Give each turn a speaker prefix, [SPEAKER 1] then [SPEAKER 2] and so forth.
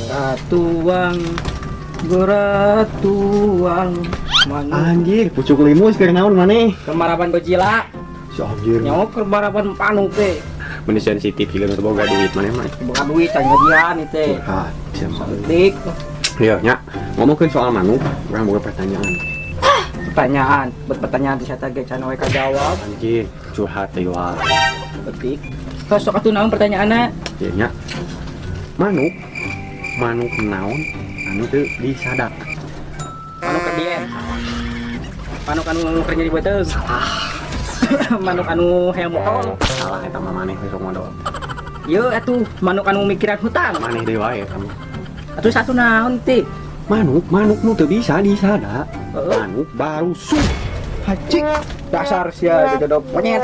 [SPEAKER 1] Ratuang geratuang manuk.
[SPEAKER 2] Anjir, pucuk limus keur naon maneh?
[SPEAKER 1] Kemarapan Godzilla.
[SPEAKER 2] Si anjir.
[SPEAKER 1] Nyawa kemarapan manuk teh.
[SPEAKER 2] Meni sensitif juga nu boga duit maneh mah.
[SPEAKER 1] Boga duit can gajian ieu teh.
[SPEAKER 2] Curhat sia mah.
[SPEAKER 1] Saeutik.
[SPEAKER 2] Iya nya, ngomongkeun soal manuk, urang boga pertanyaan.
[SPEAKER 1] Pertanyaan, buat pertanyaan di saya ge can we kajawab.
[SPEAKER 2] Anjir, curhat teh wae.
[SPEAKER 1] Petik. Terus sok atuh naon pertanyaanna?
[SPEAKER 2] Iya nya. Manuk, manuk naon anu teu disadap?
[SPEAKER 1] Manuk keur diet. Manuk anu keur nyeri beuteung.
[SPEAKER 2] Salah.
[SPEAKER 1] Manuk anu hayang motol.
[SPEAKER 2] Salah, eta mah maneh besok modal.
[SPEAKER 1] Ieu atuh manuk anu mikiran hutang.
[SPEAKER 2] Maneh deui wae kamu.
[SPEAKER 1] Atuh satu naon ti?
[SPEAKER 2] Manuk, manuk nu teu bisa disada.
[SPEAKER 1] Heeh.
[SPEAKER 2] Manuk baru su.
[SPEAKER 1] Hajik. Dasar sia jodoh monyet.